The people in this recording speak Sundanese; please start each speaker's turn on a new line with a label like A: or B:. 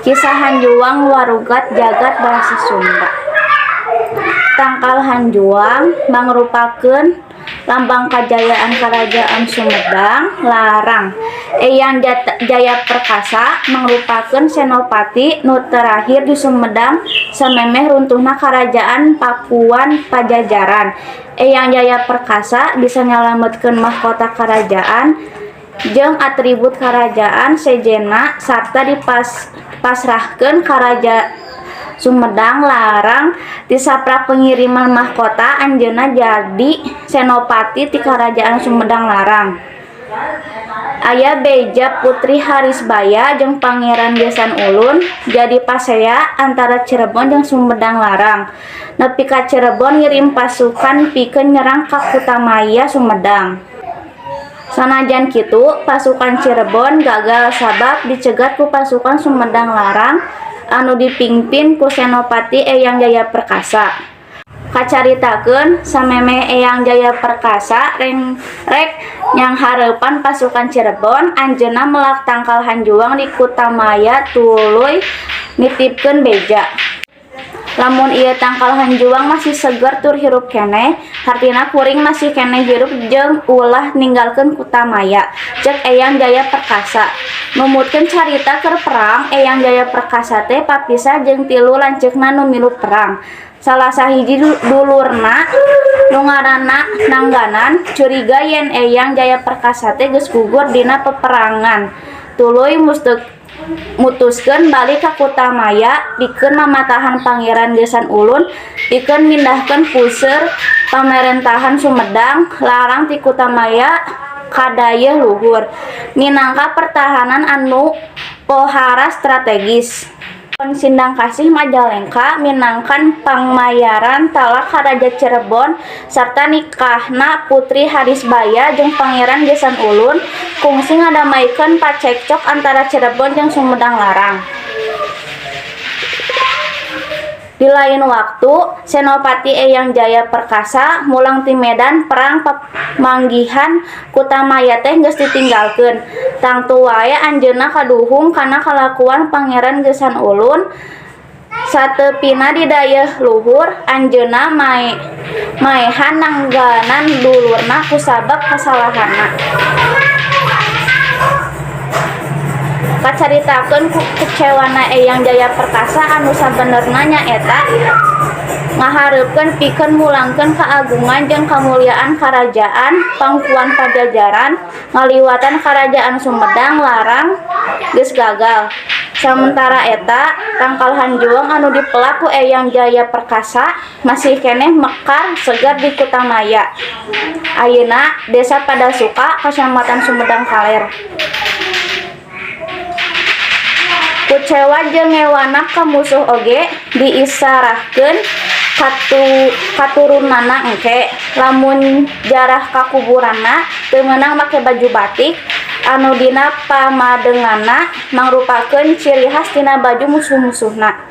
A: Kisah Hanjuang warugat jagat Bahasa Sunda. Tangkal Hanjuang mangrupakeun lambang kajayaan Karajaan Sumedang Larang. Eyang Jaya Perkasa mangrupakeun senopati nu terakhir di Sumedang samemeh runtuhna Karajaan Pakuan Pajajaran. Eyang Jaya Perkasa bisa nyalametkeun mahkota karajaan jeung atribut karajaan sejenna sarta dipasrahkeun ka Raja Sumedang Larang. Tisaprak pengiriman mahkota, anjeunna jadi senopati ti Karajaan Sumedang Larang. Aya beja Putri Harisbaya jeung Pangeran Geusan Ulun jadi pasea antara Cirebon jeung Sumedang Larang nepi ka Cirebon ngirim pasukan pikeun nyerang ka Kutamaya Sumedang. Sanajan kitu, pasukan Cirebon gagal sabab dicegat ku pasukan Sumedang Larang anu dipingpin ku Senopati Eyang Jaya Perkasa. Kacaritakeun samemeh Eyang Jaya Perkasa rek nyanghareupan pasukan Cirebon, anjeunna melak tangkal hanjuang di Kutamaya tuluy nitipkeun beja. Lamun ieu tangkal hanjuang masih seger tur hirup keneh, hartina kuring masih keneh hirup jeung ulah ninggalkeun Kutamaya, cek Eyang Jaya Perkasa. Numutkeun carita keur perang, Eyang Jaya Perkasa teh papisah jeung tilu lanceukna nu milu perang. Salah sahiji dulurna nu ngaranna Nangganan curiga yen Eyang Jaya Perkasa teh geus gugur dina peperangan. Tuluy mutuskeun balik ka Kutamaya pikeun mamatahan Pangeran Geusan Ulun pikeun mindahkeun puseur pamarentahan Sumedang Larang ti Kutamaya ka Dayeuh Luhur minangka pertahanan anu pohara strategis. Sindangkasih Majalengka minangkan pangmayaran talak ka Raja Cirebon sarta nikahna Putri Harisbaya jeung Pangeran Geusan Ulun kungsi ngadamaikeun pacekcok antara Cirebon jeung Sumedang Larang. Di lain waktu, Senopati Eyang Jaya Perkasa mulang ti medan perang pamanggihan Kutamaya teh geus ditinggalkeun. Tangtu wae anjeunna kaduhung kana kalakuan Pangeran Geusan Ulun satepina di Dayeuh Luhur anjeunna maehan Nangganan dulurna kusabab kasalahanna. Kacaritakeun ku kecewana Eyang Jaya Perkasa anu sabenerna nyaeta ngahareupkeun pikeun mulangkeun kaagungan jeung kamuliaan Karajaan Pangkuan Pajajaran ngaliwatan Karajaan Sumedang Larang geus gagal. Samentara eta, tangkal hanjuang anu dipelak ku Eyang Jaya Perkasa masih keneh mekar segar di Kutamaya. Ayeuna Desa Padasuka, Kacamatan Sumedang Kaler. Kucewa jeung ngewana ka musuh oge diisarahkeun katurunanna engke. Lamun jarah ka kuburanna teu meunang make baju batik anu dina pamadenganna mangrupakeun ciri khas tina baju musuh-musuhna.